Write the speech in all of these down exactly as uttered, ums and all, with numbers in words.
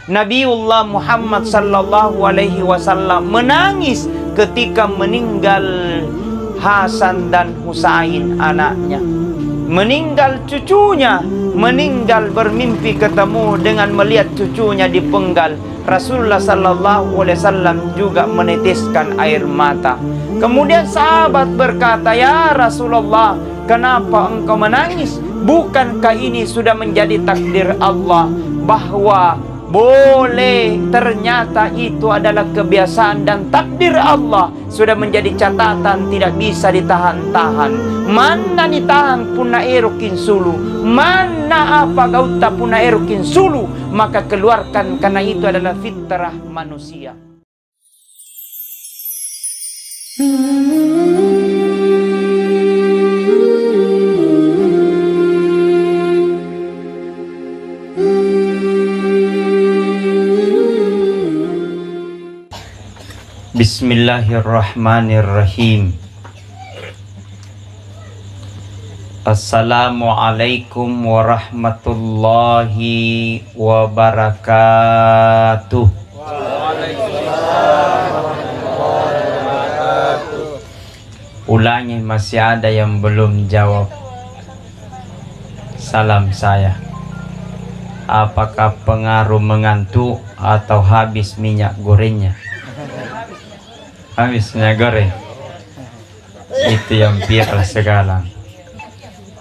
Nabiullah Muhammad sallallahu alaihi wasallam menangis ketika meninggal Hasan dan Husain, anaknya. Meninggal cucunya, meninggal bermimpi ketemu dengan melihat cucunya dipenggal. Rasulullah sallallahu alaihi wasallam juga meneteskan air mata. Kemudian sahabat berkata, "Ya Rasulullah, kenapa engkau menangis? Bukankah ini sudah menjadi takdir Allah, bahwa boleh, ternyata itu adalah kebiasaan dan takdir Allah, sudah menjadi catatan tidak bisa ditahan-tahan. Manna nitahan punna erokin sulu, manna apa gautta punna erokin sulu, maka keluarkan, karena itu adalah fitrah manusia." Bismillahirrahmanirrahim. Assalamualaikum warahmatullahi wabarakatuh. Ulangi, masih ada yang belum jawab salam saya. Apakah pengaruh mengantuk atau habis minyak gorengnya? Habis minyak goreng. Itu yang viral sekarang.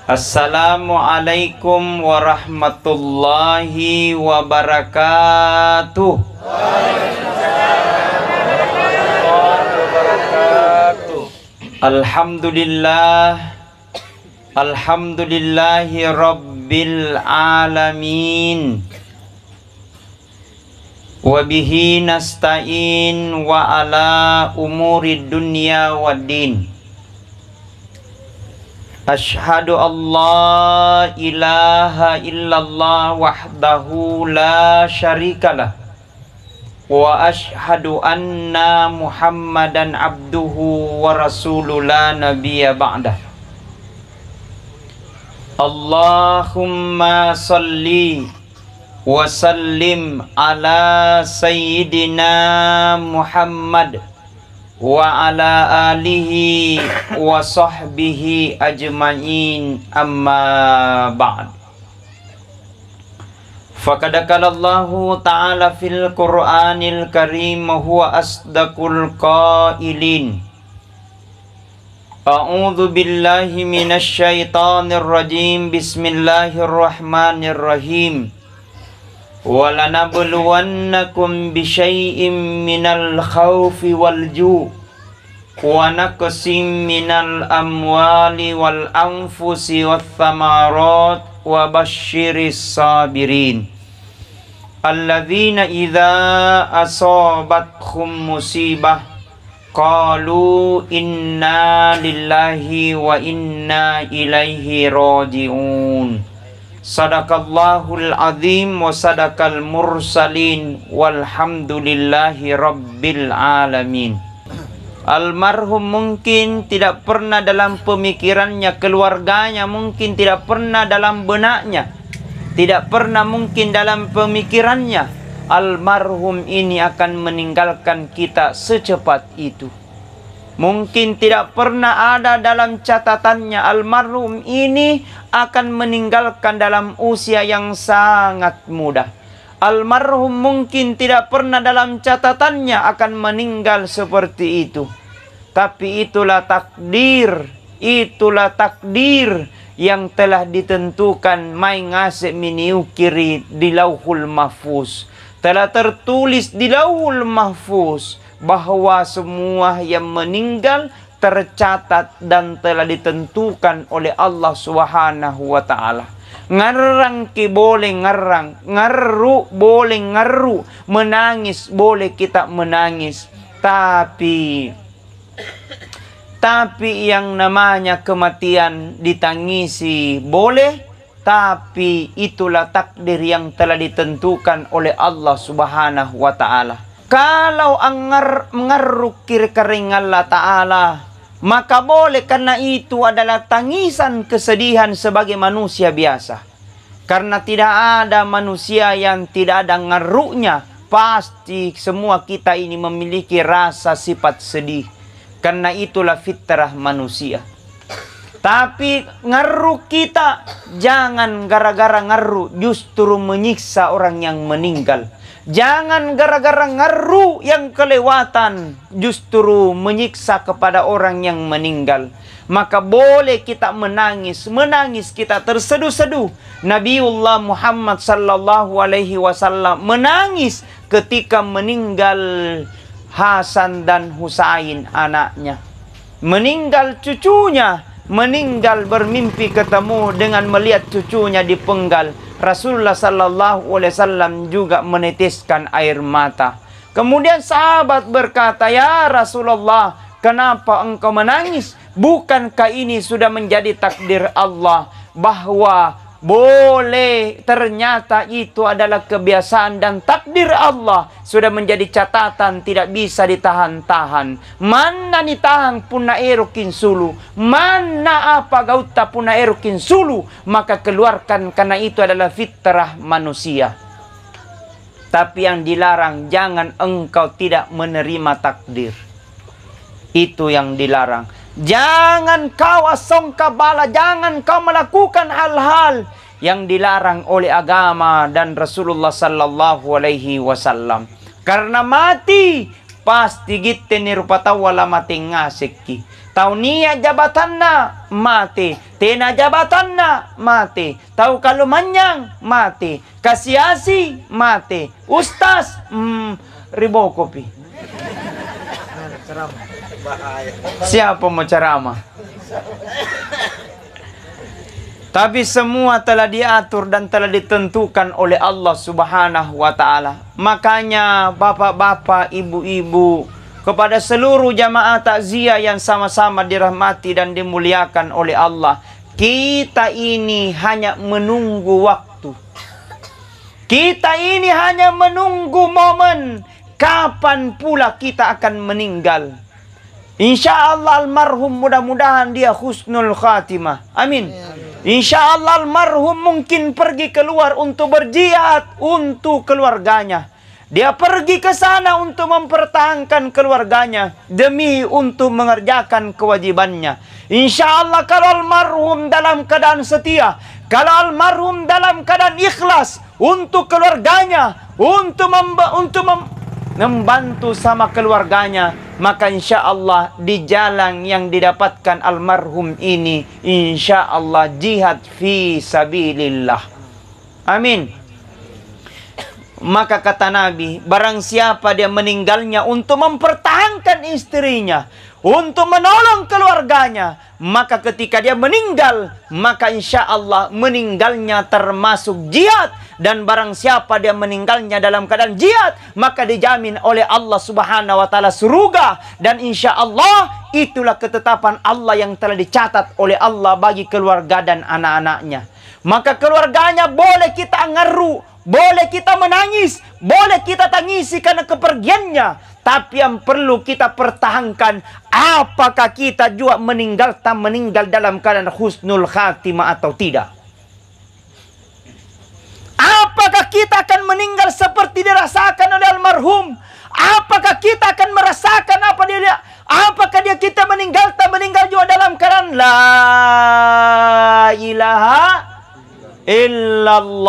Assalamualaikum warahmatullahi wabarakatuh. Alhamdulillah. Alhamdulillahi rabbil alamin. Wa bihi nasta'in wa ala umuri dunya waddin. Asyhadu an la ilaha illallah wahdahu la syarikalah. Wa asyhadu anna Muhammadan abduhu wa rasuluh la nabiyya ba'dah. Allahumma salli wa sallim ala sayyidina Muhammad wa ala alihi wa sahbihi ajma'in, amma ba'd. Faqad qala Allahu ta'ala fil Qur'anil Karim wa huwa asdaqul qailin. A'udzu billahi minasy syaithanir rajim. Bismillahirrahmanirrahim. Wa lanabluwannakum bi syai'im minal khaufi wal ju', wa naqsim minal amwali wal anfusi wath thamarat, wa basysyiris sabirin. Alladzina idza asabathum musibah qalu inna lillahi wa inna ilaihi raji'un. Sadaqallahul azim wa sadaqal mursalin, walhamdulillahi rabbil alamin. Almarhum mungkin tidak pernah dalam pemikirannya, keluarganya mungkin tidak pernah dalam benaknya, tidak pernah mungkin dalam pemikirannya, almarhum ini akan meninggalkan kita secepat itu. Mungkin tidak pernah ada dalam catatannya, almarhum ini akan meninggalkan dalam usia yang sangat muda. Almarhum mungkin tidak pernah dalam catatannya akan meninggal seperti itu. Tapi itulah takdir, itulah takdir yang telah ditentukan, mai ngasek miniukiri di Lauhul Mahfuz. Telah tertulis di Lauhul Mahfuz bahwa semua yang meninggal tercatat dan telah ditentukan oleh Allah Subhanahu wa Ta'ala. Ngarrangki boleh ngarrang, ngarru boleh ngarru, menangis boleh kita menangis. Tapi, tapi yang namanya kematian ditangisi boleh, tapi itulah takdir yang telah ditentukan oleh Allah Subhanahu wa Ta'ala. Kalau angngar-, ngarrukki ri Karaeng Allah Ta'ala, maka boleh, karena itu adalah tangisan kesedihan sebagai manusia biasa. Karena tidak ada manusia yang tidak ada ngerru'nya. Pasti semua kita ini memiliki rasa sifat sedih. Karena itulah fitrah manusia. Tapi ngerru kita, jangan gara-gara ngerru justru menyiksa orang yang meninggal. Jangan gara-gara ngerru yang kelewatan justru menyiksa kepada orang yang meninggal. Maka boleh kita menangis, menangis kita terseduh-seduh. Nabiullah Muhammad sallallahu alaihi wasallam menangis ketika meninggal Hasan dan Husain, anaknya. Meninggal cucunya, meninggal bermimpi ketemu dengan melihat cucunya dipenggal. Rasulullah sallallahu alaihi wasallam juga meneteskan air mata. Kemudian sahabat berkata, "Ya Rasulullah, kenapa engkau menangis? Bukankah ini sudah menjadi takdir Allah, bahwa boleh, ternyata itu adalah kebiasaan dan takdir Allah, sudah menjadi catatan tidak bisa ditahan-tahan. Manna nitahang punna ero kinsulu, manna apa gautta punna ero kinsulu, maka keluarkan, karena itu adalah fitrah manusia." Tapi yang dilarang, jangan engkau tidak menerima takdir. Itu yang dilarang. Jangan kau asongka bala, jangan kau melakukan hal-hal yang dilarang oleh agama dan Rasulullah sallallahu alaihi wasallam. Karena mati pasti gitteni rupa tau ala mate ngasekki. Tau nia jabatanna mate, tena jabatanna mate, tau kalumanynyang mate, kasiasi mate, ustaz, mm, ribokopi. Siapa mau ceramah? Tapi semua telah diatur dan telah ditentukan oleh Allah Subhanahu wa Ta'ala. Makanya, bapak-bapak, ibu-ibu, kepada seluruh jamaah takziah yang sama-sama dirahmati dan dimuliakan oleh Allah, kita ini hanya menunggu waktu. Kita ini hanya menunggu momen kapan pula kita akan meninggal. Insya Allah almarhum, mudah-mudahan dia husnul khatimah. Amin. Insya Allah almarhum mungkin pergi keluar untuk berjihad untuk keluarganya. Dia pergi ke sana untuk mempertahankan keluarganya demi untuk mengerjakan kewajibannya. Insya Allah, kalau almarhum dalam keadaan setia, kalau almarhum dalam keadaan ikhlas untuk keluarganya, untuk memba-, untuk mem-, membantu sama keluarganya, maka insya Allah di jalan yang didapatkan almarhum ini, insya Allah jihad fi sabilillah. Amin. Maka kata Nabi, barang siapa dia meninggalnya untuk mempertahankan istrinya, untuk menolong keluarganya, maka ketika dia meninggal, maka insya Allah meninggalnya termasuk jihad. Dan barang siapa dia meninggalnya dalam keadaan jihad, maka dijamin oleh Allah Subhanahu wa Ta'ala surga. Dan insya Allah itulah ketetapan Allah yang telah dicatat oleh Allah bagi keluarga dan anak-anaknya. Maka keluarganya boleh kita ngerru, boleh kita menangis, boleh kita tangisi karena kepergiannya. Tapi yang perlu kita pertahankan, apakah kita juga meninggal, tak meninggal dalam keadaan husnul khatimah atau tidak? Apakah kita akan meninggal seperti dirasakan oleh almarhum? Apakah kita akan merasakan apa dia, apakah dia kita meninggal, tak meninggal juga dalam keadaan la ilaha illallah?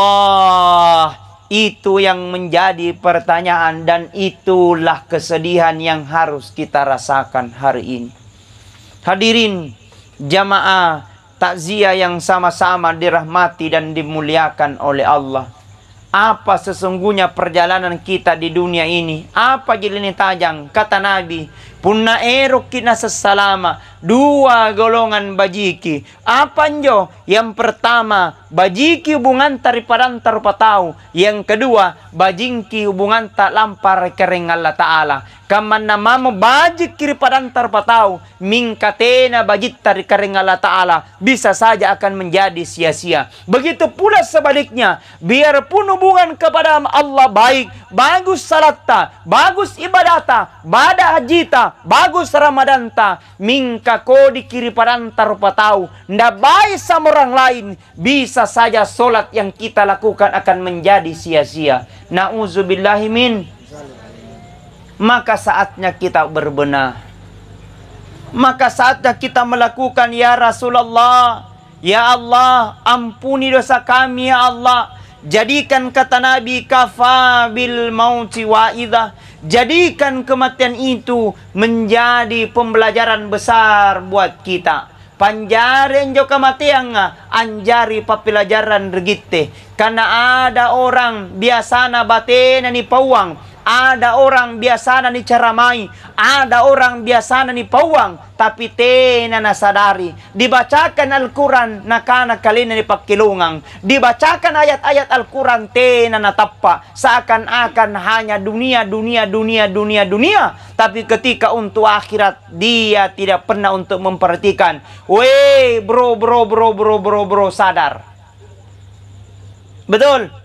Itu yang menjadi pertanyaan dan itulah kesedihan yang harus kita rasakan hari ini. Hadirin jamaah takziah yang sama-sama dirahmati dan dimuliakan oleh Allah. Apa sesungguhnya perjalanan kita di dunia ini? Apa jelini tajang? Kata Nabi, "Punna erokki nasessalama, dua golongan bajiki." Apa njo? Yang pertama, bajiki hubunganta ri padanta rupa tau. Yang kedua, bajiki hubunganta lampa ri Karaeng Allah Ta'ala. Kamanna mamo bajikki ri padanta rupa tau, mingka tena bajitta ri Karaeng Allah Ta'ala, bisa saja akan menjadi sia-sia. Begitu pula sebaliknya, biarpun hubungan kepada Allah baik, bagus salatta, bagus ibadata, bada hajita, bagus Ramadanta, mingka kodiki ri padanta rupa tau, nda baik sama orang lain, bisa saja sholat yang kita lakukan akan menjadi sia-sia. Nauzubillahi min. Maka saatnya kita berbenah. Maka saatnya kita melakukan, "Ya Rasulullah, ya Allah, ampuni dosa kami, ya Allah." Jadikan, kata Nabi, "Kafa bil mauti wa'idah." Jadikan kematian itu menjadi pembelajaran besar buat kita. Panjari anjo kamateang, anjari pappilajarang ri gitte. Karena ada orang biasana batena ni pauang, ada orang biasana ni caramai, ada orang biasana ni pauang, tapi tena nasadari. Dibacakan Al-Quran, nakana kalena ni pakkelongang. Dibacakan ayat-ayat Al-Quran, tena natappa. Seakan-akan hanya dunia, dunia, dunia, dunia, dunia. Tapi ketika untuk akhirat, dia tidak pernah untuk memperhatikan. Weh, bro, bro, bro, bro, bro, bro, sadar. Betul?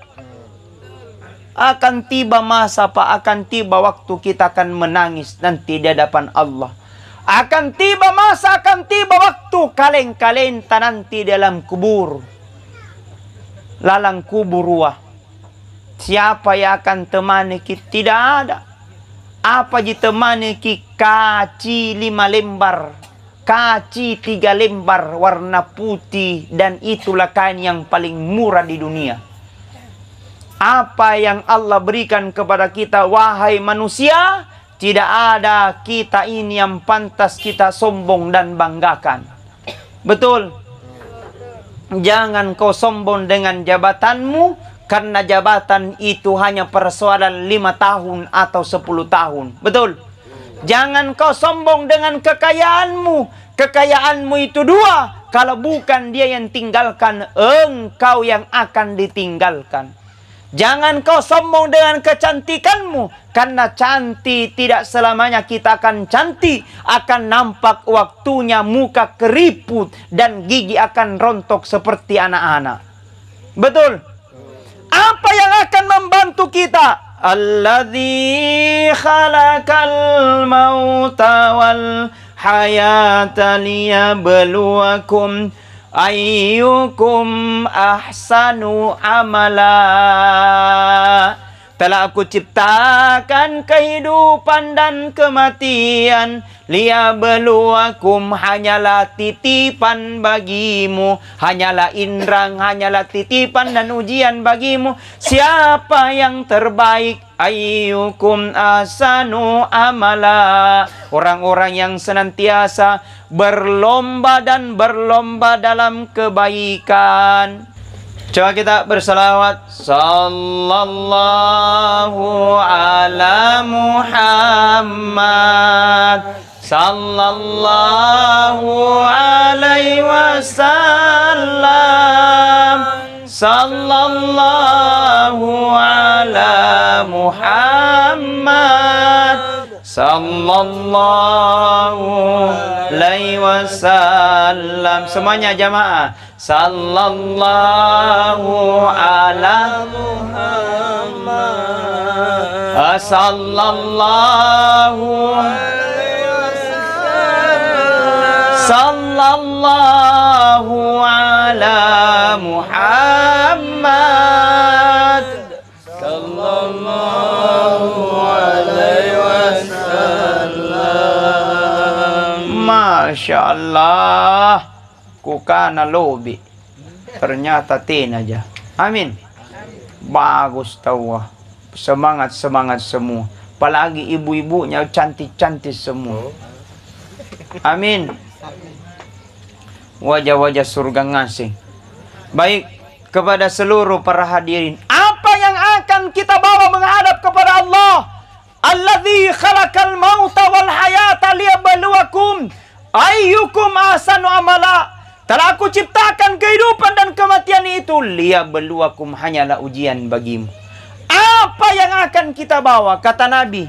Akan tiba masa, Pak, akan tiba waktu kita akan menangis nanti di hadapan Allah. Akan tiba masa, akan tiba waktu kaleng-kalenta nanti dalam kubur. Lalang kuburua. Siapa yang akan temaniki? Tidak ada. Apa ji temaniki? Kaci lima lembar, kaci tiga lembar warna putih, dan itulah kain yang paling murah di dunia. Apa yang Allah berikan kepada kita, wahai manusia, tidak ada kita ini yang pantas kita sombong dan banggakan. Betul? Jangan kau sombong dengan jabatanmu, karena jabatan itu hanya persoalan lima tahun atau sepuluh tahun. Betul? Jangan kau sombong dengan kekayaanmu. Kekayaanmu itu dua, kalau bukan dia yang tinggalkan, engkau yang akan ditinggalkan. Jangan kau sombong dengan kecantikanmu, karena cantik tidak selamanya kita akan cantik, akan nampak waktunya muka keriput dan gigi akan rontok seperti anak-anak. Betul? Apa yang akan membantu kita? Alladzi khalaqal mauta wal hayata liyabluwakum ayyukum ahsanu amala. Telah Aku ciptakan kehidupan dan kematian, liyabluwakum, hanyalah titipan bagimu, hanyalah indrang, hanyalah titipan dan ujian bagimu. Siapa yang terbaik? Ayyukum ahsanu amala. Orang-orang yang senantiasa berlomba dan berlomba dalam kebaikan. Coba kita bersalawat. Sallallahu ala Muhammad. Sallallahu alaihi wasallam. Sallallahu ala Muhammad. Sallallahu alaihi wasallam. Semuanya jamaah. Sallallahu ala Muhammad. Sallallahu alaihi wasallam. Sallallahu ala Muhammad. Sallallahu alaihi wasallam. Masya Allah. Kukana lobi. Ternyata tena ja. Amin. Bagus tawa. Semangat, semangat semua. Apalagi ibu-ibunya cantik-cantik semua. Amin. Wajah-wajah surga ngasih. Baik, kepada seluruh para hadirin, apa yang akan kita bawa menghadap kepada Allah? Alladzi khalaqal mauta wal hayata liyabluwakum ayyukum ahsanu amala. Telah Aku ciptakan kehidupan dan kematian itu liyabluwakum, hanyalah ujian bagimu. Apa yang akan kita bawa? Kata Nabi,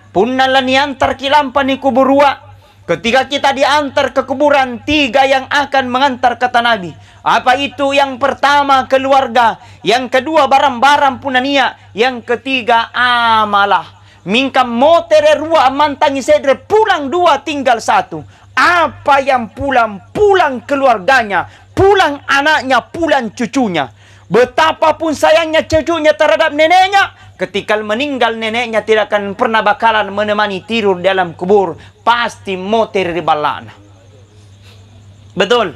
Punna laniantar ki lampa ni kuburua, ketika kita diantar ke kuburan, tiga yang akan mengantar, kata Nabi. Apa itu? Yang pertama keluarga, yang kedua barang-barang punania, yang ketiga amalah. Mingka motere rua ammantangi sedre, pulang dua tinggal satu. Apa yang pulang? Pulang keluarganya, pulang anaknya, pulang cucunya. Betapapun sayangnya cucunya terhadap neneknya, ketika meninggal neneknya tidak akan pernah bakalan menemani tidur dalam kubur. Pasti motere ri balla'na. Betul?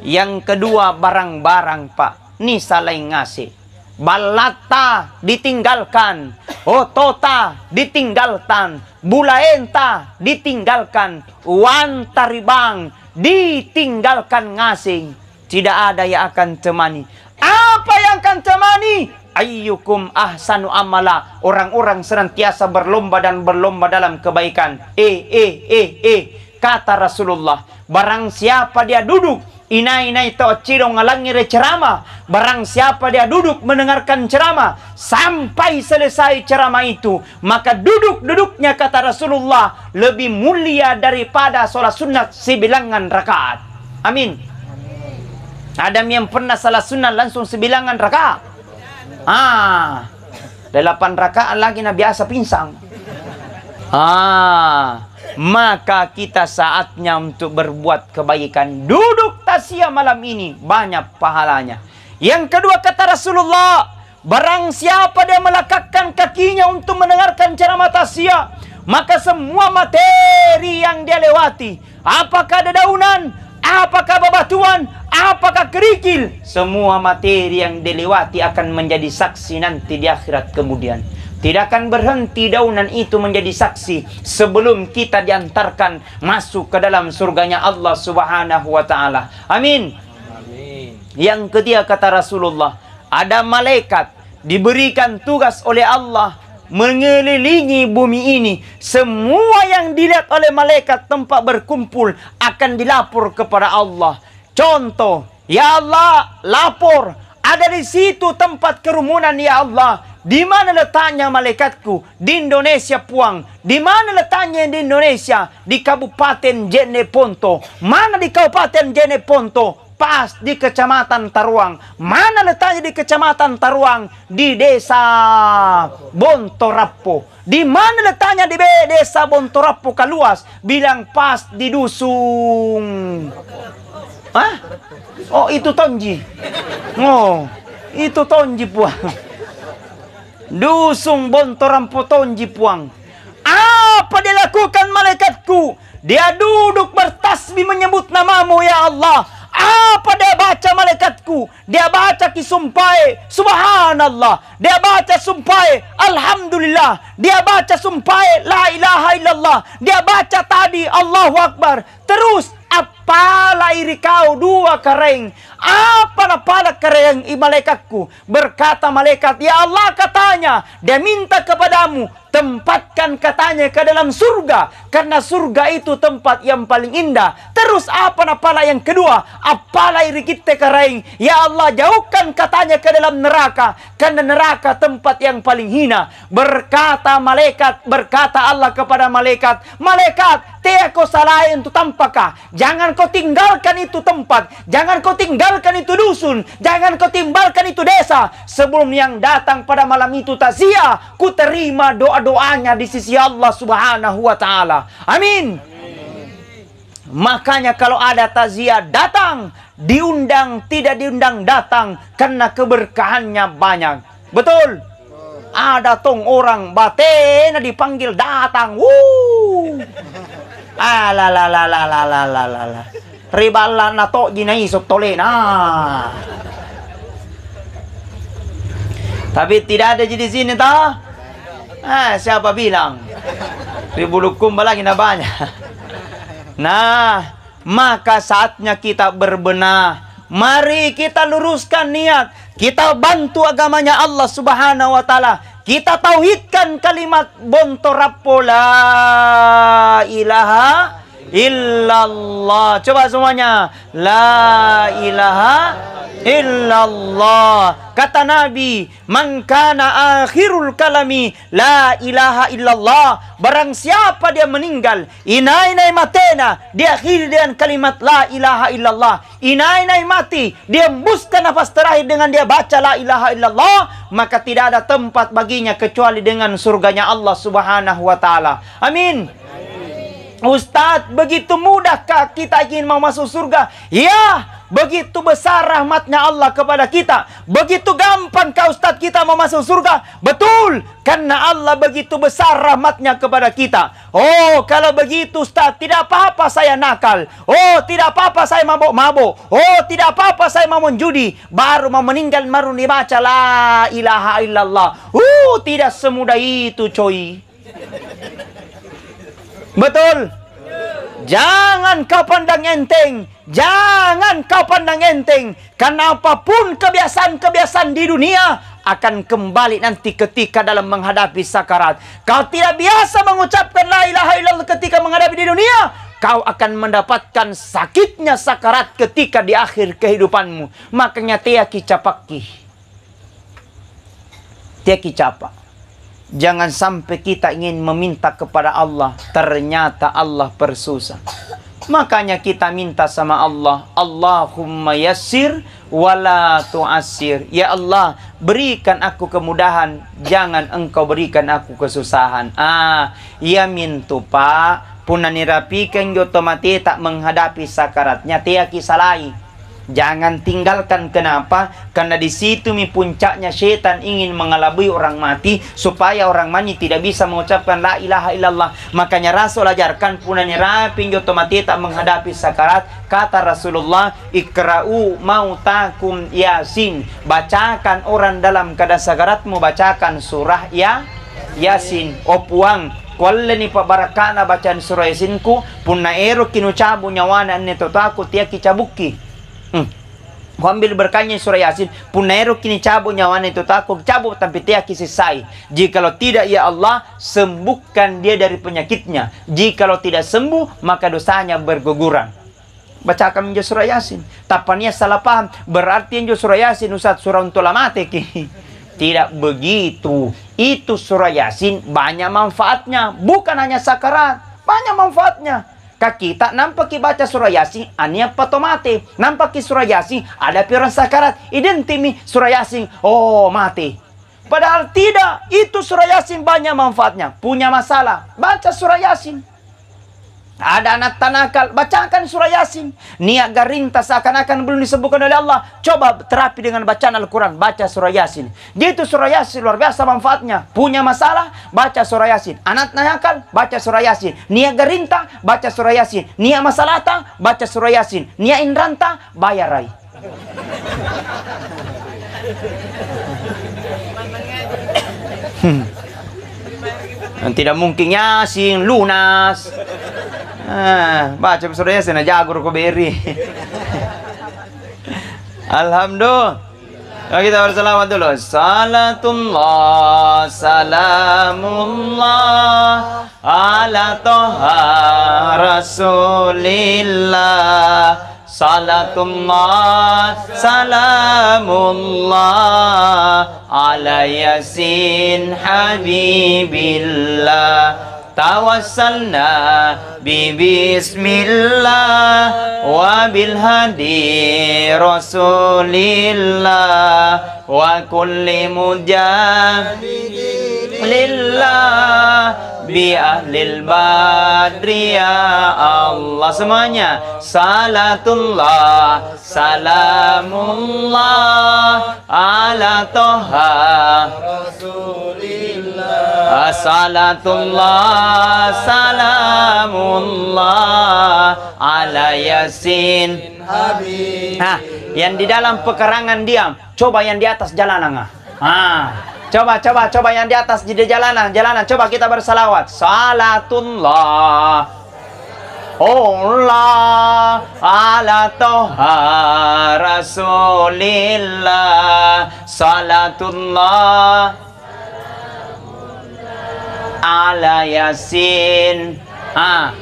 Yang kedua, barang-barang, Pak. Ni salaing ngase. Ballatta ditinggalkan, otota ditinggalkan, bulaenta ditinggalkan, uwanta ri bank ditinggalkan ngaseng. Tidak ada yang akan temani. Apa yang akan temani? Ayyukum ahsanu amala. Orang-orang senantiasa berlomba dan berlomba dalam kebaikan. Eh, eh, eh, eh. Kata Rasulullah, barang siapa dia duduk, inai-nai tau accidong alangngere ceramah, barang siapa dia duduk mendengarkan ceramah sampai selesai ceramah itu, maka duduk-duduknya, kata Rasulullah, lebih mulia daripada sholat sunnah sebilangan rakaat. Amin. Ada yang pernah sholat sunnah langsung sebilangan rakaat? Ah, delapan rakaat lagi na biasa pingsan. Ah, maka kita saatnya untuk berbuat kebaikan. Duduk tasia malam ini banyak pahalanya. Yang kedua, kata Rasulullah, barang siapa dia melangkahkan kakinya untuk mendengarkan ceramah tasia, maka semua materi yang dia lewati, apakah dedaunan, apakah babatuan, apakah kerikil, semua materi yang dilewati akan menjadi saksi nanti di akhirat kemudian. Tidak akan berhenti daunan itu menjadi saksi sebelum kita diantarkan masuk ke dalam surganya Allah Subhanahu wa Ta'ala. Amin. Amin. Yang ketiga, kata Rasulullah, ada malaikat diberikan tugas oleh Allah mengelilingi bumi ini. Semua yang dilihat oleh malaikat tempat berkumpul akan dilapor kepada Allah. Contoh, ya Allah, lapor, ada di situ tempat kerumunan, ya Allah. Di mana letaknya malaikatku? Di Indonesia, Puang. Di mana letaknya di Indonesia? Di Kabupaten Jeneponto. Mana di Kabupaten Jeneponto? Pas di Kecamatan Taruang. Mana letaknya di Kecamatan Taruang? Di Desa Bontorappo. Di mana letaknya di be-, Desa Bontorappo, Kaluas? Bilang pas di Dusung. Hah? Oh, itu Tonji. Oh, itu Tonji, Puang. Dusung Bontorappo Tonji, Puang. Apa dilakukan malaikatku? Dia duduk bertasbih menyebut namamu, ya Allah. Apa dia baca malaikatku? Dia baca ki sumpae, subhanallah. Dia baca sumpae, alhamdulillah. Dia baca sumpae, la ilaha illallah. Dia baca tadi, Allahu Akbar. Terus, appalai ri kau dua karaeng. Apa napala karaeng i malaikatku? Berkata malaikat, ya Allah, katanya, dia minta kepadamu, tempatkan katanya ke dalam surga, karena surga itu tempat yang paling indah. Terus apa napala yang kedua? Appalai ri kitte karaeng, ya Allah, jauhkan katanya ke dalam neraka, karena neraka tempat yang paling hina. Berkata malaikat, berkata Allah kepada malaikat, malaikat, teako salai untuk tampaka. Jangan kau tinggalkan itu tempat, jangan kau tinggalkan itu dusun, jangan kau tinggalkan itu desa. Sebelum yang datang pada malam itu takziah, kuterima doa-doanya di sisi Allah Subhanahu wa Ta'ala. Amin. Makanya kalau ada takziah datang, diundang tidak diundang datang, karena keberkahannya banyak. Betul? Ada tong orang batena dipanggil datang. Wuh. Ala la la la la la la la la. Ri balla'na to'ji naiso tolena. Tapi tidak ada ji di sini, toh? Eh, siapa bilang? Ri Bulukumba lagi na banyak. Nah, maka saatnya kita berbenah. Mari kita luruskan niat. Kita bantu agamanya Allah Subhanahu wa Ta'ala. Kita tauhidkan kalimat Bontorappo, la ilaha illallah. Coba semuanya. La ilaha illallah. Kata Nabi, "Man kana akhirul kalami la ilaha illallah." Barang siapa dia meninggal, inai-nai matena diakhiri dengan kalimat la ilaha illallah. Inai-nai mati, dia hembuskan nafas terakhir dengan dia baca la ilaha illallah, maka tidak ada tempat baginya kecuali dengan surganya Allah Subhanahu wa Ta'ala. Amin. Ustadz, begitu mudahkah kita ingin mau masuk surga? Ya, begitu besar rahmatnya Allah kepada kita. Begitu gampangkah Ustadz kita mau masuk surga? Betul, karena Allah begitu besar rahmatnya kepada kita. Oh, kalau begitu, Ustaz, tidak apa-apa saya nakal. Oh, tidak apa-apa saya mabok-mabok. Oh, tidak apa-apa saya mau menjudi. Baru mau meninggal, baru dibaca la ilaha illallah. Uh, tidak semudah itu, coy. Betul? Jangan kau pandang enteng. Jangan kau pandang enteng, karena apapun kebiasaan-kebiasaan di dunia akan kembali nanti ketika dalam menghadapi sakarat. Kau tidak biasa mengucapkan la ilaha illallah ketika menghadapi di dunia, kau akan mendapatkan sakitnya sakarat ketika di akhir kehidupanmu. Makanya teaki capakki. Tiaki capa. Jangan sampai kita ingin meminta kepada Allah, ternyata Allah persusah. Makanya kita minta sama Allah, "Allahumma yassir wala tu'assir." Ya Allah, berikan aku kemudahan, jangan Engkau berikan aku kesusahan. Ah, iya mintu, Pak. Punna nirapikeng jo tomateta menghadapi sakaratnya, teaki salai. Jangan tinggalkan. Kenapa? Karena di situ mi puncaknya setan ingin mengelabui orang mati, supaya orang mati tidak bisa mengucapkan la ilaha illallah. Makanya Rasul ajarkan, punna nirapi injo tomateta menghadapi sakarat, kata Rasulullah, "Iqra'u mautakum Yasin." Bacakan orang dalam keadaan sakaratmu, bacakan surah Ya-, Yasin. Oh Puang, kualleni pabbarakana bacaan surah Yasinku, punna ero kinucabu nyawana anne totaku, tiaki cabukki. Hmm. Kuambil berkahnya surah Yasin, punna ero kini cabut nyawana itu takut, cabut tapi teaki sessai. Jikalau tidak, ya Allah, sembuhkan dia dari penyakitnya. Jikalau tidak sembuh, maka dosanya berguguran. Bacakan injo surah Yasin. Tappa nia salah paham, berarti injo surah Yasin, Ustaz, surah untuk la mate ki. Tidak begitu. Itu surah Yasin banyak manfaatnya. Bukan hanya sakarat, banyak manfaatnya. Ka kita nampaki baca surah Yasin, ania pato mate. Nampaki surah Yasin, adapi orang sakarat, identimi surah Yasin, oh, mate. Padahal tidak, itu surah Yasin banyak manfaatnya. Punya masalah, baca surah Yasin. Ada anak tanakal, bacakan surah Yasin. Niat garinta seakan-akan belum disembuhkan oleh Allah, coba terapi dengan bacaan Al-Quran, baca surah Yasin. Dia itu surah Yasin luar biasa manfaatnya. Punya masalah, baca surah Yasin. Anak nakal, baca surah Yasin. Niat garinta, baca surah Yasin. Niat masalahta, baca surah Yasin. Niat inranta, bayarai. Hmm. Tidak mungkin Yasin lunas. Ah, baca surah Yasin aja guru ko beri. Alhamdulillah. Ya, kita berselawat dulu. Salatullah, salamullah, ala toha rasulillah. Salatullah, salamullah, ala yasin habibillah. Tawassalna bi bismillah wa bil hadi rasulillah wa kulli mujahidin lillah bi ahlil badri ya Allah. Semuanya. Salatullah, salamullah, ala toha rasulillah. Salatullah, salamullah, ala yasin habib. Nah, yang di dalam pekarangan diam, coba yang di atas jalanang. Ah. Coba, coba, coba yang di atas di jalanang, jalanang. Coba kita bersalawat. Salatullah. Allah ala toha rasulillah. Salatullah ala yasin. Ah.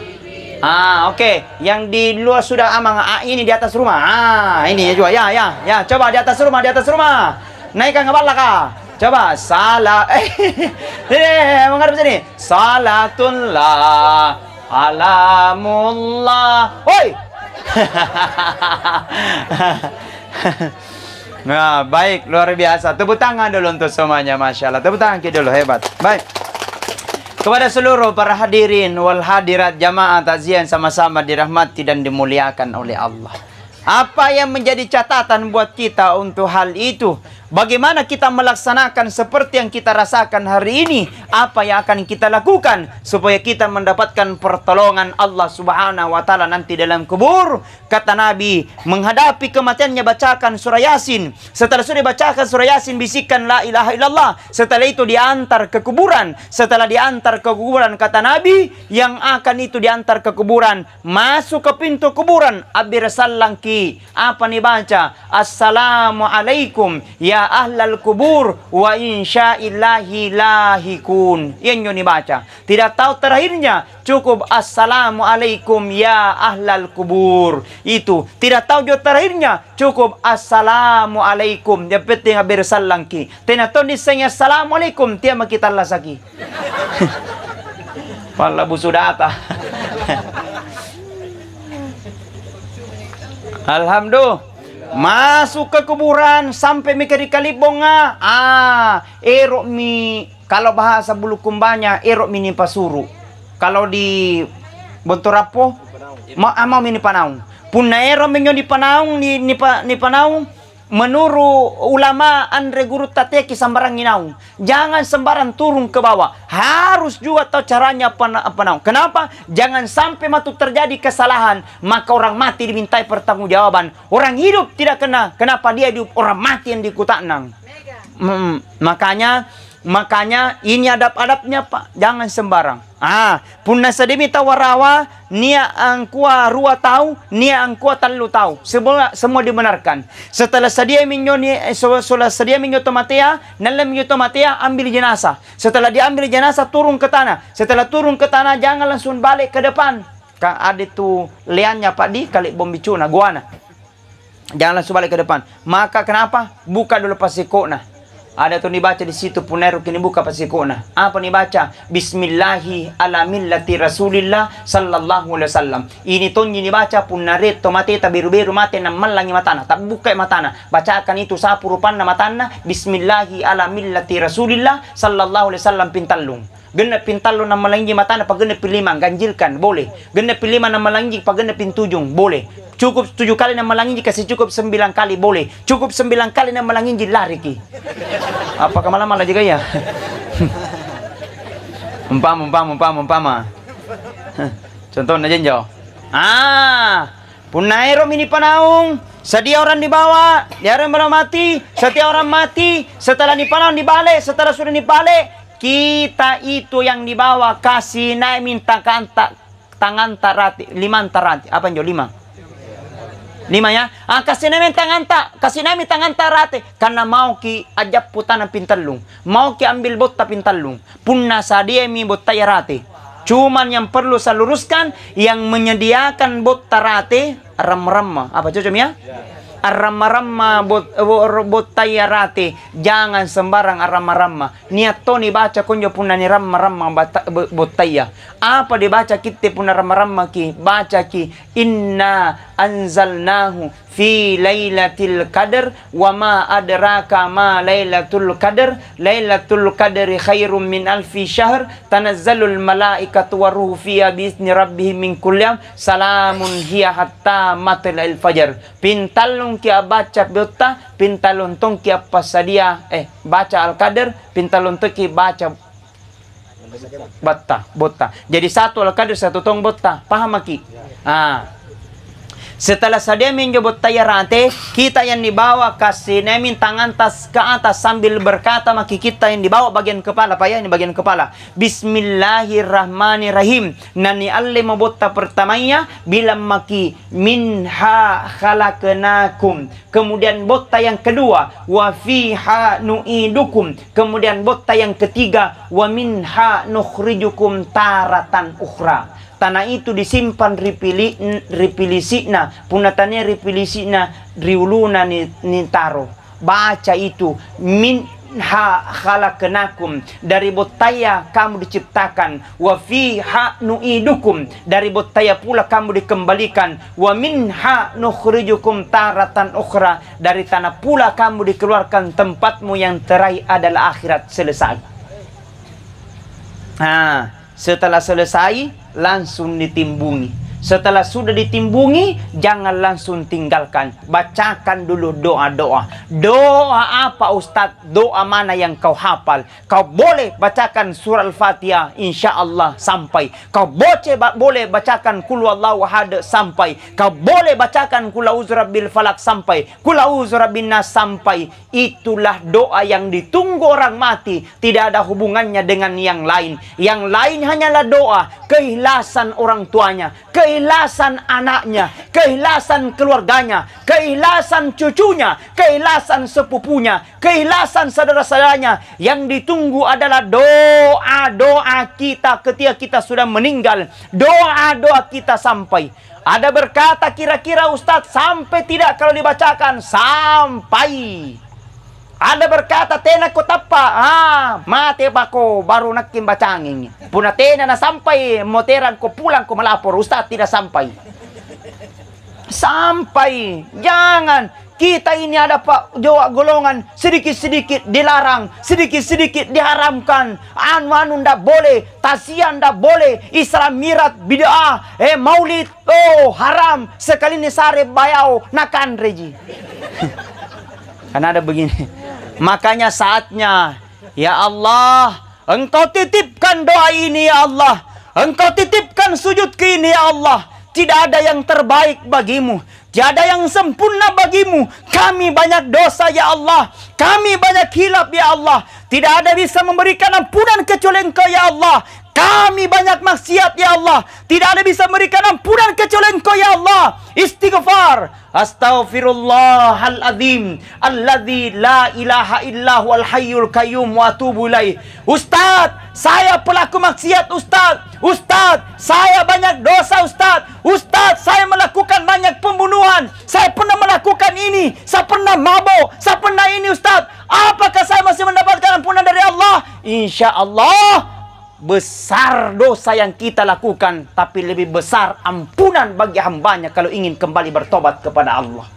Ah, oke. Yang di luar sudah aman. Ah, ini di atas rumah. Ah, ini ya juga. Ya, ya, ya. Coba di atas rumah, di atas rumah. Naikkan kepala kah? Coba. Salah. Eh, eh, menghadap sini. Salatullah. Alamullah. Woi. Nah, baik, luar biasa. Tepuk tangan dulu untuk semuanya, Masya Allah. Tepuk tangan kita dulu, hebat. Baik. Kepada seluruh para hadirin wal hadirat jamaah takziah yang sama-sama dirahmati dan dimuliakan oleh Allah. Apa yang menjadi catatan buat kita untuk hal itu? Bagaimana kita melaksanakan seperti yang kita rasakan hari ini? Apa yang akan kita lakukan supaya kita mendapatkan pertolongan Allah Subhanahu wa Ta'ala nanti dalam kubur? Kata Nabi, menghadapi kematiannya bacakan surah Yasin. Setelah sudah bacakan surah Yasin, bisikan la ilaha illallah. Setelah itu diantar ke kuburan. Setelah diantar ke kuburan, kata Nabi, yang akan itu diantar ke kuburan, masuk ke pintu kuburan, abbere sallangki. Apa ni baca? Assalamualaikum ya ahlal kubur wa insya'illahi lahikun. Iyanyo ni baca. Tidak tahu terakhirnya, cukup assalamualaikum ya ahlal kubur. Itu. Tidak tahu juga terakhirnya, cukup assalamualaikum. Yang penting abbere sallangki. Tena toni seng assalamualaikum, tia maki tallasaki. Palla busu data. Alhamdulillah. Masuk ke kuburan, sampai mi ke ri kalibbonga. Ah, ero mi Kalau bahasa Bulukumbannya, ero mi nipasuru. Kalau di Bontorappo, ma-, ah, mau mi nipanaung. Punna ero mi nyo nipanaung, ni, nipa-, nipanaung, menurut ulama anre guru tateki sembarang inaung. Jangan sembarang turun ke bawah. Harus juga tahu caranya pana-, panaung. Kenapa? Jangan sampai matu terjadi kesalahan, maka orang mati dimintai pertanggungjawaban. Orang hidup tidak kena, kenapa dia hidup? Orang mati yang dikutaknang. Mm, makanya Makanya ini adab-adabnya, Pak, jangan sembarang. Ah, punna sedimi tau warawa, nia angkua rua tau, nia angkua tellu tau. Semua, semua dibenarkan. Setelah sedia minyo ni, eh, so-, setelah sedia minyo tomatea, nallemi minyo tomatea, ambil jenazah. Setelah diambil jenazah, turun ke tanah. Setelah turun ke tanah, jangan langsung balik ke depan. Kan ada tu leannya, Pak, di kali bom bicuna, guana. Jangan langsung balik ke depan. Maka kenapa? Buka dulu pasikokna. Ada tu dibaca di situ, punna ero kini buka pasikokna. Apa nibaca? Bismillahi ala millati Rasulillah sallallahu alaihi wasallam. Ini tonji nibaca punna rie to mateta beru-beru mate nammallangi matana. Tabbukai matana. Bacakan itu sapu rupanna matanna. Bismillahi ala millati Rasulillah sallallahu alaihi wasallam pintallung. Gennepi tellu nammalangiji matana, pagennepi lima, ganjilkan, boleh. Gennepi lima nammalangiji, pagennepi tujung, boleh. Cukup tujuh kali nammalangiji, kasih cukup sembilan kali, boleh. Cukup sembilan kali nammalangiji, lariki. Apa kamala-mala juga ya? Umpama, umpama, umpama, umpama. Contohnya jenjo. Ah, Punna ero mi nipanaung, sedia orang dibawa, diareng orang mati, setiap orang mati, setelah nipanaung dibale, setelah sudah dibale, kita itu yang dibawa, kasih naik minta kanta, tanganta rate, limanta rate, apa njo lima? Lima ya? Ah, kasih naik tanganta, kasih naik tanganta rate, karena mau ki ajappu tanah pintellung, mau ki ambil botta pintellung. Punna sadiami bottaya rate. Cuman yang perlu saya luruskan, yang menyediakan botta rate, ramma-ramma. Apa cocok ya? Ramma-ramma bot-, bo-, bottaya rate. Jangan sembarang ramma-ramma. Niat toni baca konjo punna ni ramma-ramma bata-, bo-, bottaya. Apa dibaca kitte punna ramma-ramma ki? Baca ki, "Inna anzalnahu fi lailatul qadar, wa ma adraka ma lailatul qadar, lailatul qadri khairum min alfi syahr, tanazzalul malaikatu wa ruhu fiha bi izni rabbihim min kulli amr, salamun hiya hatta matla'il fajar." Pintallung ki abbaca botta, pintallung tong ki appassadia, eh, baca Al-Qadar, pintallung tong ki baca Batta, botta. Jadi satu Al-Qadar, satu tong botta. Paham maki? Ah. Setelah sadia minjo bottaya rate, kita yang dibawa kasih nemin tangan tas ke atas sambil berkata maki kita yang dibawa bagian kepala, Pak ya, ini bagian kepala. Bismillahirrahmanirrahim. Nani alle mo botta pertamanya, bilang maki minha khalaqnakum. Kemudian botta yang kedua, "Wa fiha nu'idukum." Kemudian botta yang ketiga, "Wa minha nukhrijukum taratan ukhra." Tana itu disimpan ri pili-, ri pilisi'na, punna tania ri pilisi'na, ri uluna ni-, nitaro. Baca itu, "Minha khalaqnakum," dari bottaya kamu diciptakan, "wa fiha nu'idukum," dari bottaya pula kamu dikembalikan, "wa minha nukhrijukum taratan ukhra," dari tanah pula kamu dikeluarkan, tempatmu yang terakhir adalah akhirat. Selesai. Nah, setelah selesai, langsung ditimbungi. Setelah sudah ditimbungi, jangan langsung tinggalkan. Bacakan dulu doa-doa. Doa apa, Ustadz? Doa mana yang kau hafal? Kau boleh bacakan surah Al-Fatihah, insya Allah sampai. Kau boce ba-, boleh bacakan Qul Huwallahu Ahad sampai. Kau boleh bacakan Qul A'udzu Birabbil Falaq sampai. Qul A'udzu Birabbin Nas sampai. Itulah doa yang ditunggu orang mati, tidak ada hubungannya dengan yang lain. Yang lain hanyalah doa keikhlasan orang tuanya, keikhlasan anaknya, keikhlasan keluarganya, keikhlasan cucunya, keikhlasan sepupunya, keikhlasan saudara-saudaranya. Yang ditunggu adalah doa-doa kita ketika kita sudah meninggal, doa-doa kita sampai. Ada berkata, "Kira-kira, Ustadz, sampai tidak kalau dibacakan?" Sampai. Ada berkata, "Tena ko tappa, ah, mate pako baru nakkin bacangi." Puna tena na sampai, moterang ko pulang ko melapor, "Ustadz, tidak sampai." Sampai. Jangan. Kita ini ada, Pak, jawab golongan sedikit-sedikit dilarang, sedikit-sedikit diharamkan. Anu-anu ndak boleh, tazia ndak boleh, Isra Miraj bid'ah, eh, maulid, oh, haram, sekali ni sare bayau, nakanreji. Kan ada begini. Makanya saatnya, ya Allah, Engkau titipkan doa ini, ya Allah. Engkau titipkan sujudku ini, ya Allah. Tidak ada yang terbaik bagimu. Tiada yang sempurna bagimu. Kami banyak dosa, ya Allah. Kami banyak khilaf, ya Allah. Tidak ada bisa memberikan ampunan kecuali Engkau, ya Allah. Kami banyak maksiat, ya Allah. Tidak ada bisa memberikan ampunan kecuali Engkau, ya Allah. Istighfar. Astaghfirullahaladzim alladzi la ilaha illa huwal hayyul qayyum wa atubu ilaih. Ustaz, saya pelaku maksiat, Ustaz. Ustaz, saya banyak dosa, Ustaz. Ustaz, saya melakukan banyak pembunuhan. Saya pernah melakukan ini. Saya pernah mabuk. Saya pernah ini, Ustaz. Apakah saya masih mendapatkan ampunan dari Allah? Insya Allah. Besar dosa yang kita lakukan, tapi lebih besar ampunan bagi hambanya kalau ingin kembali bertobat kepada Allah.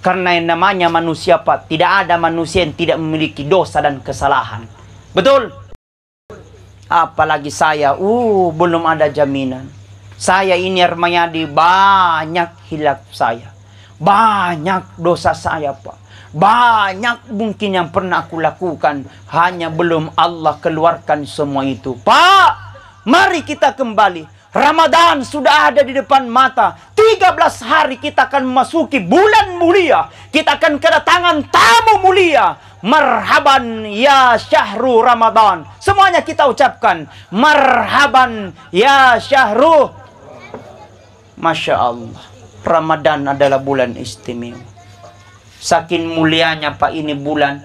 Karena yang namanya manusia, Pak, tidak ada manusia yang tidak memiliki dosa dan kesalahan. Betul? Apalagi saya, uh, belum ada jaminan. Saya ini, Ermayadi, banyak hilaf saya. Banyak dosa saya, Pak. Banyak mungkin yang pernah aku lakukan, hanya belum Allah keluarkan semua itu. Pak, mari kita kembali. Ramadan sudah ada di depan mata. Tiga belas hari kita akan memasuki bulan mulia. Kita akan kedatangan tamu mulia. Marhaban ya syahru Ramadan. Semuanya kita ucapkan, "Marhaban ya syahru." Masya Allah, Ramadan adalah bulan istimewa. Saking mulianya, Pak, ini bulan,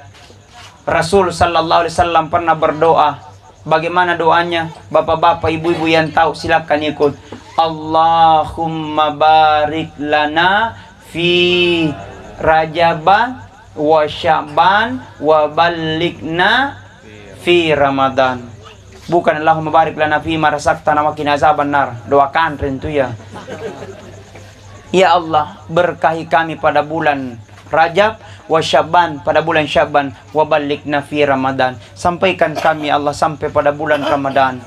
Rasul sallallahu alaihi wasallam pernah berdoa. Bagaimana doanya? Bapak-bapak, ibu-ibu yang tahu, silakan ikut. "Allahumma barik lana fi Rajaba wa Sya'ban wa ballighna fi Ramadan." Bukan "Allahumma barik lana fi ma razaqtana wa qina azaban nar." Doa kanren tu ya. Ya Allah, berkahi kami pada bulan Rajab, wa Sya'ban, pada bulan Sya'ban, wa ballighna fi Ramadan. Sampaikan kami, Allah, sampai pada bulan Ramadan.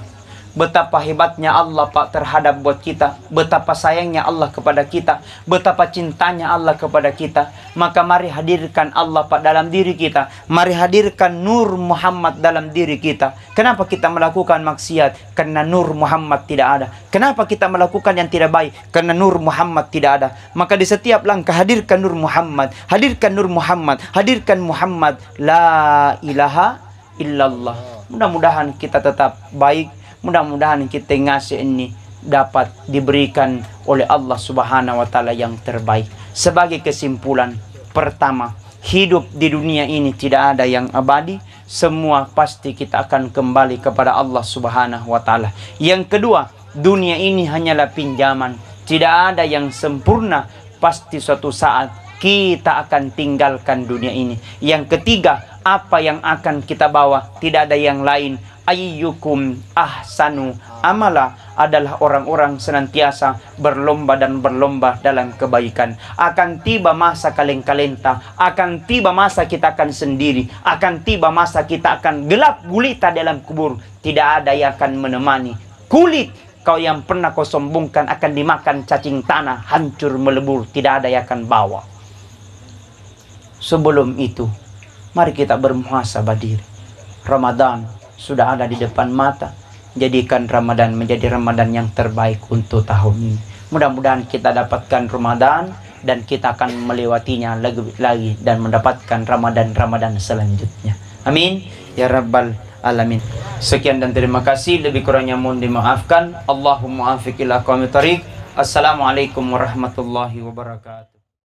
Betapa hebatnya Allah, Pak, terhadap buat kita. Betapa sayangnya Allah kepada kita. Betapa cintanya Allah kepada kita. Maka mari hadirkan Allah, Pak, dalam diri kita. Mari hadirkan Nur Muhammad dalam diri kita. Kenapa kita melakukan maksiat? Karena Nur Muhammad tidak ada. Kenapa kita melakukan yang tidak baik? Karena Nur Muhammad tidak ada. Maka di setiap langkah hadirkan Nur Muhammad. Hadirkan Nur Muhammad. Hadirkan Muhammad. La ilaha illallah. Mudah-mudahan kita tetap baik, mudah-mudahan kita ngase ini dapat diberikan oleh Allah Subhanahu wa Ta'ala yang terbaik. Sebagai kesimpulan, pertama, hidup di dunia ini tidak ada yang abadi, semua pasti kita akan kembali kepada Allah Subhanahu wa Ta'ala. Yang kedua, Dunia ini hanyalah pinjaman. Tidak ada yang sempurna. Pasti suatu saat kita akan tinggalkan dunia ini. Yang ketiga, apa yang akan kita bawa? Tidak ada yang lain. Ayyukum ahsanu amala adalah orang-orang senantiasa berlomba dan berlomba dalam kebaikan. Akan tiba masa kaleng-kalenta, akan tiba masa kita akan sendiri, akan tiba masa kita akan gelap gulita dalam kubur. Tidak ada yang akan menemani. Kulit kau yang pernah kau sombongkan akan dimakan cacing tanah, hancur melebur, tidak ada yang akan bawa. Sebelum itu, mari kita bermuhasabah diri. Ramadan sudah ada di depan mata. Jadikan Ramadan menjadi Ramadan yang terbaik untuk tahun ini. Mudah-mudahan kita dapatkan Ramadan dan kita akan melewatinya lagi, lagi dan mendapatkan Ramadan-Ramadan selanjutnya. Amin ya rabbal alamin. Sekian dan terima kasih. Lebih kurangnya mohon dimaafkan. Allahumma afiq ila aqwamit thariq. Assalamualaikum warahmatullahi wabarakatuh.